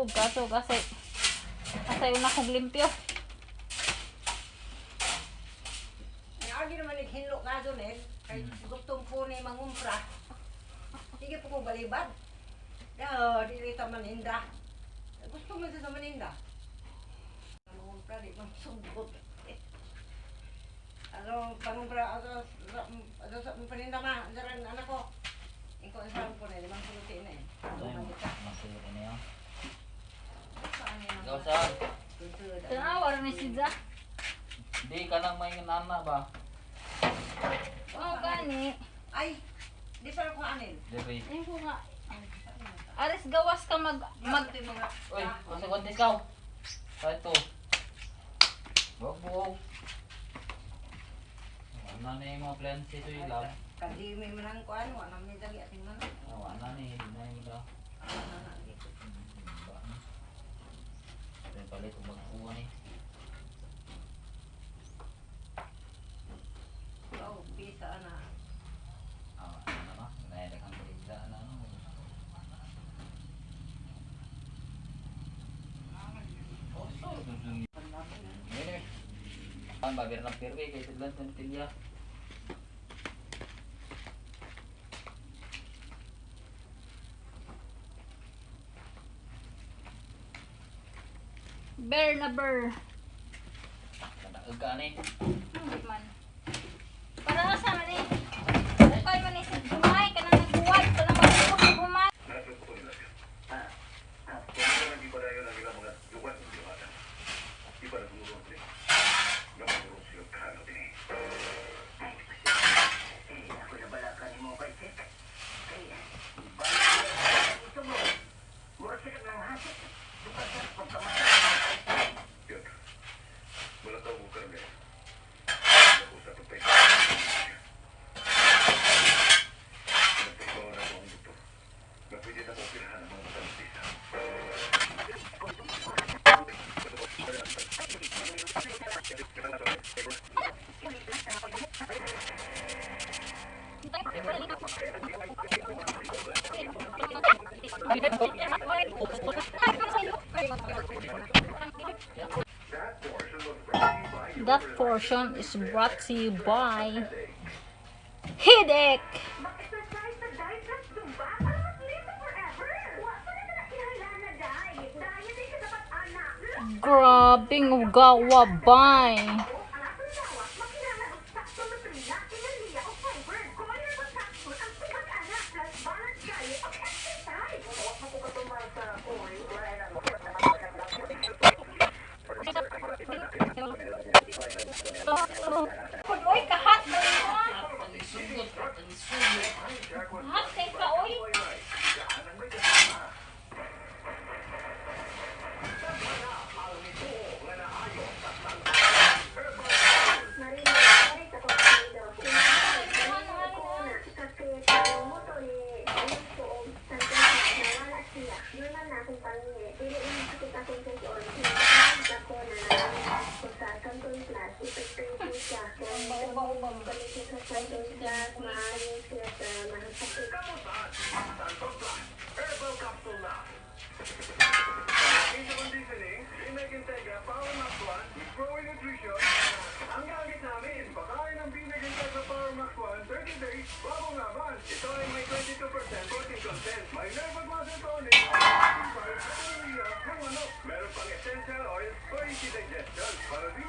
Hubog kaso kasi asay una kong limpyo. Agi naman naghinlo ka doon eh. Kay gutom po ni mangumpra. Sige po ko balibad. Ya, dili ta maninda. Gusto mo sa maninda. Mangumpra di man sugod. Ano pangumpra ato ato sa paninda ma, andaran anak ko. Ikaw ang sarang po na, limang suluti na eh. Masuot na niya. Saan yun? Ikaw saan? Tanawa ra ni si Ja. Di ka lang may nana ba? Oh, gani. Ay, di pa ko anin. Diri. Ayun ko nga. Aris gawas ka mag mag Uy, masa kontis ka. Sa ito. Buhok buhok. Wala na yung mga plans ito yung lab. Kadimi man ang kuan, wala man dali ating man. Wala na eh. Hindi na yung mga. Palit kung magkuha ni. Oh, bisa ana. Ah, ano ba? Nahirapan ko rin sa ano. Oh, so, ini. Ang bagay ng pirwe kay sudlan sa tilya. Bear na bear. Nadaog ka ni. Hindi man. Para sa man eh. Ukay man eh sa gumay kanang nagbuwag kanang magbuwag sa gumay. That portion is brought to you by Headache. Mag-exercise sa diet plus Zumba para mas live forever. Wa pa na na kinahanglan na diet. Diet ay kadapat ana. Grabing gawa bay. Ang atong lawas makinahanglan og saktong nutrina, enerhiya o fiber. Kung herbal capsule ang tubag ana plus balanced diet o exercise. Oy, kahat ba mo? Kahat kay ka oy. Ang gamit namin, pakain ng Binag Integra Power Max 1, 30 days, bagong laban. Ito ay may 22% protein content. May nerve at muscle tonic, at urea ng manok. Meron pang essential oil for easy digestion. Para di